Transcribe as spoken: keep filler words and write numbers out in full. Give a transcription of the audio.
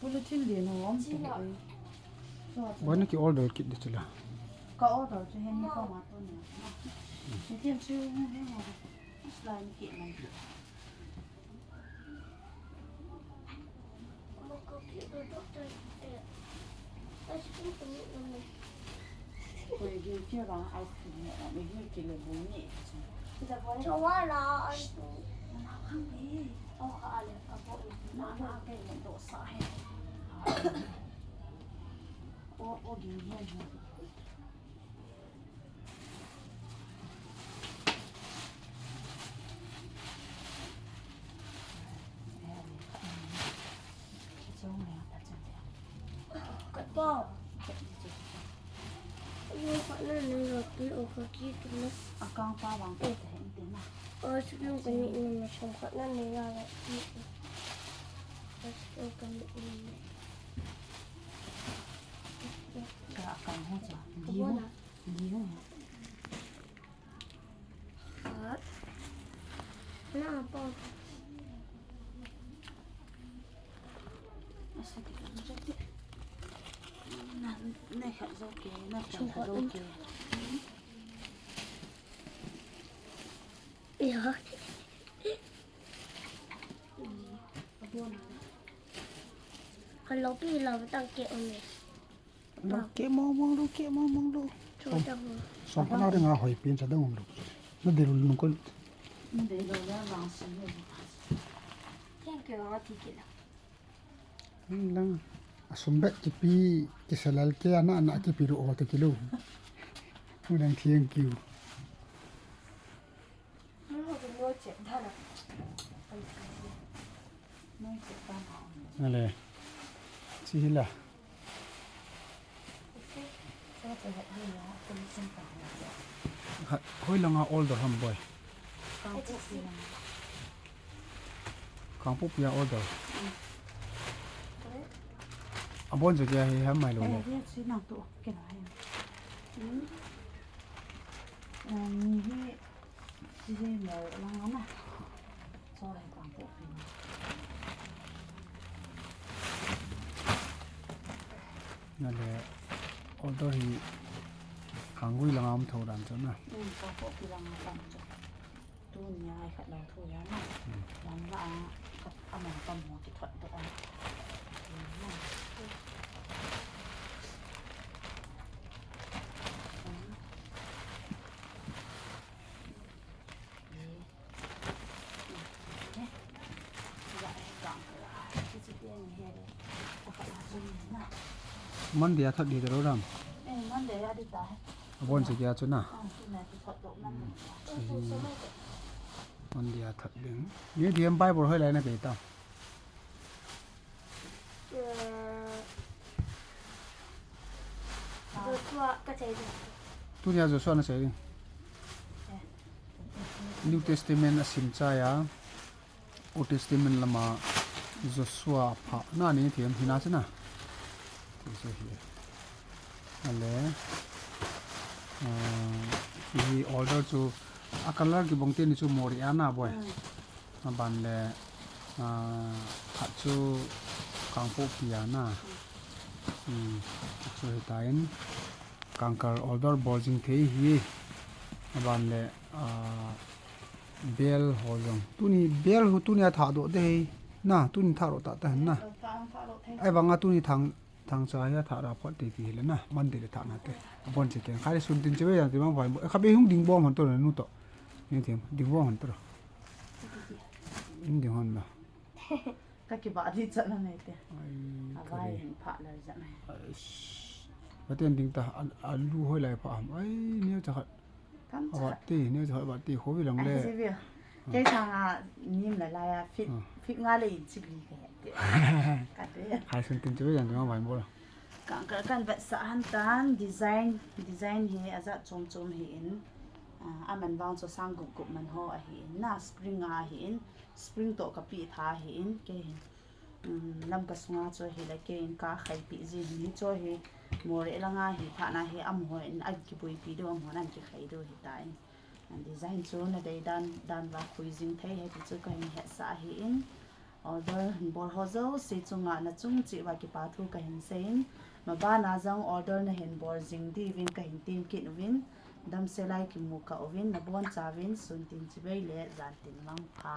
Bulletin le no om te. Boi na ki order kit di chila. Ka order chu hen ni ko ma to ne. Ni tiam chu ni he mo. Slide ni ki man. Koi gil kira ice cream ne, me gil kile bu ni. Chawa la ice cream. Na khang ni. Au kha le ka bo ni. Na na ke mo do sa he. O o gil he. Ka akang ho cha. Di ho. Di ho. Khat. Na pa. Asa ki kan jati. Na, na khat zo ke, na khat zo ke. Ya. Kalau pi lau tang ke ome. Lo ke mong mong lo, ke mong mong lo. Som, som kana ring a hoi pin sa dang um lo. Na de lo nung kon. Na de lo la lang si le. Thank you, Auntie Kila. Lang. Asum bet kipi, kisalal ke ana ana kipi lo o te kilo. Mu dang thank you. Ale, chi hila. Hoi langa order ham boi. Kangpokpi a order. Abon je kya hi ham mai lo le. Ni hi, chi hi mo lang na. Cho le Kangpokpi. Na le, order hi Kanggui langa um tho dan cho na. Kangpokpi langa um cho. Tunia ai khat lang thu ya na. Lang la a, a man pam mo ki thot to a. Monday a thot di taro ram. Abon se kya chu na. Monday a thot ding. Ni di em Bible hoi lai na ke ta. Joshua ka chei ding. Tunia Joshua na chei ding. New Testament a sim chai a, Old Testament lama Joshua pha na ni thiam hina chana. Ti se hi. Ale, ah, hi order chu a color kibang te ni chu Mori a na boi. Aban le, ah, khat chu Kangpokpi a na. Hmm, chu hitain Kangkal order bol jing thei hi. Aban le, ah, bel ho jong. Tuni bel ho tuni a thah doh te hi. Na, tuni thah doh ta ta na. Ai banga tuni thang Thangcha hi a thah ra phot te ti hi le na, Monday le thah na te. Abon che ken. Khai sun tin che ve jang ti mang vai. Kha be hung ding bom han to na nu to. Ni ti ding bom han to. In ding hon na. Ka ki ba di cha na nei te. Ai, a vai in pha la ja na. Ai, sh-, ba ten ding ta, a, a lu hoi lai pha am. Ai, ni cha khat. Kan cha. Abat ti, ni cha abat ti, khovi lang le. Ai, si via. Kei sanga nim la la ya, fit, fit nga le in chi li ke. Ka te. Hai sun tin chu yan ma vai mo la. Kan, kan, kan vet sa han tan, design, design hi a jat chom chom hi in. Ah, a man vang chu sang gup gup man ho a hi in. Na spring a hi in. Spring to ka pi tha hi in. Kei hin. Um, lam ka sunga chu hi le kei in ka khai pi ji hi ni chu hi. Mori langa hi pha na hi am ho in a ki bui pi do am ho nan ki khai do hi ta in. An design chu na dei dan, dan va khui jing thei he ti chu ka hin het sa hi in. Order hin bol ho jouse chunga nachung cheh uva kipa thu kahin seiyin, mabana jong order nahin bol jing diuvin kahin temkit uvin, damsel a kimu kah uvin, nabonchauvin sun tin chibai le jan tin mangpha.